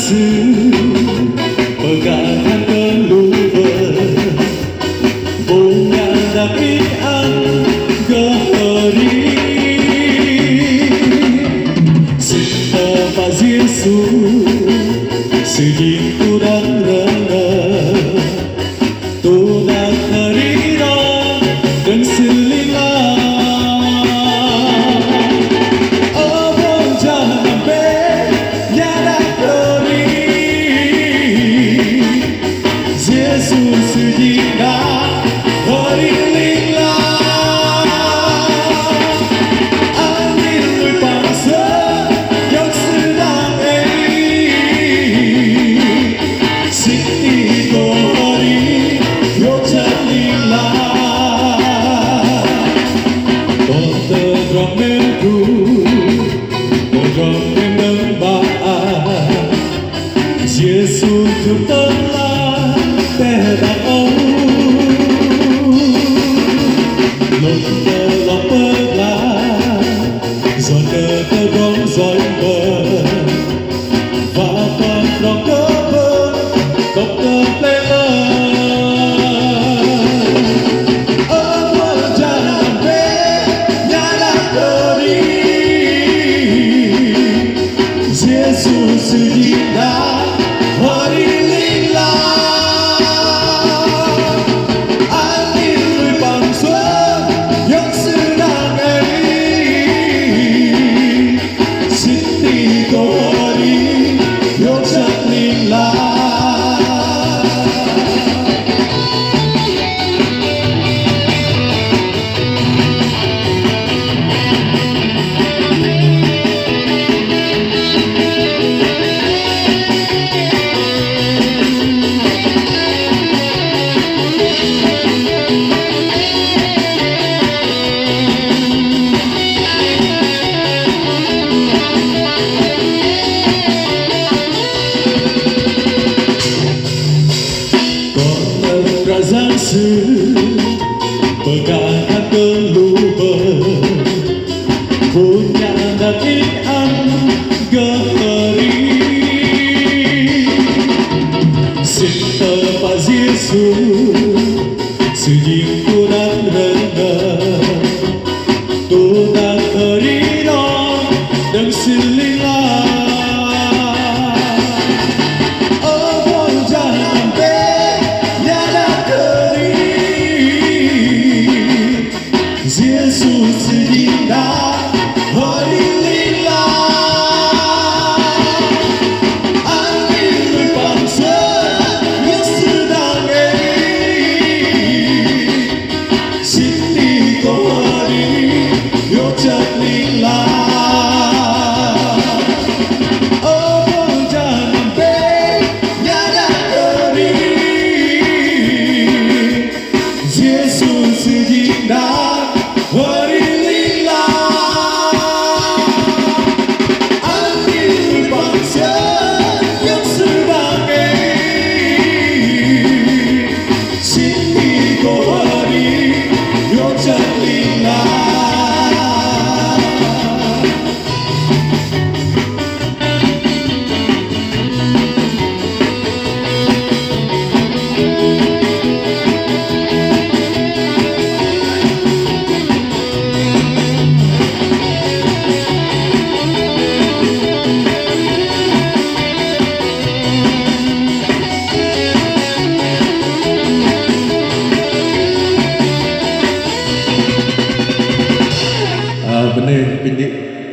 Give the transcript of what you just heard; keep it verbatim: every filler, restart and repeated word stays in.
Sư pơgah khan kơ lu bơ̆n, bơ̆n nhă dah inh ăn gơh hơri. Sĭt tơpă Yêsu, Sư jing tu đăng rơngơ̆. Tu đak hơri rŏ đơ̆ng Sư ling lang. Ơ bơ̆n jang năm bĕ, nhă đak hơri. Yêsu Sư jing đak hơri ling lang. Ăn inh lui păng sơ̆, iŏk Sư dang ei. Sĭt tih tôri iŏk Chăl Ling Lang. Tơdrong 'mêm tŭ, tơdrong 'mêm đơ̆ng 'Bă. Yêsu Sư tơm la teh đak âu. Lŭk tơ lŏk pơglah, yua kơ tơdrong yoch bơ̆n. Wă pơm tơdrong kơ bơ̆n, tŏk tơ plei lơ. Ơ bơ̆n jang năm bĕ, nhă đak hơri. Yêsu Sư jing đak hơri ling lang. Ăn inh lui păng sơ̆, iŏk Sư dang ei. Sĭt tih tôri iŏk Chăl Ling Lang. Kơ tơdrong Yang Sư pơgah khan kơ lu bơ̆n, bơ̆n nhă dah inh ăn gơh hơri. Sĭt tơpă Yêsu, Sư jing tu đak rơngơ̆. Tu đak hơri rŏ đơ̆ng Sư ling lang. Ơ bơ̆n jang năm bĕ, nhă đak hơri. Yêsu Sư jing đak hơri ling lang. Ăn inh lui păng sơ̆, iŏk Sư dang ei. Sĭt tih tôri iŏk Chăl Ling Lang.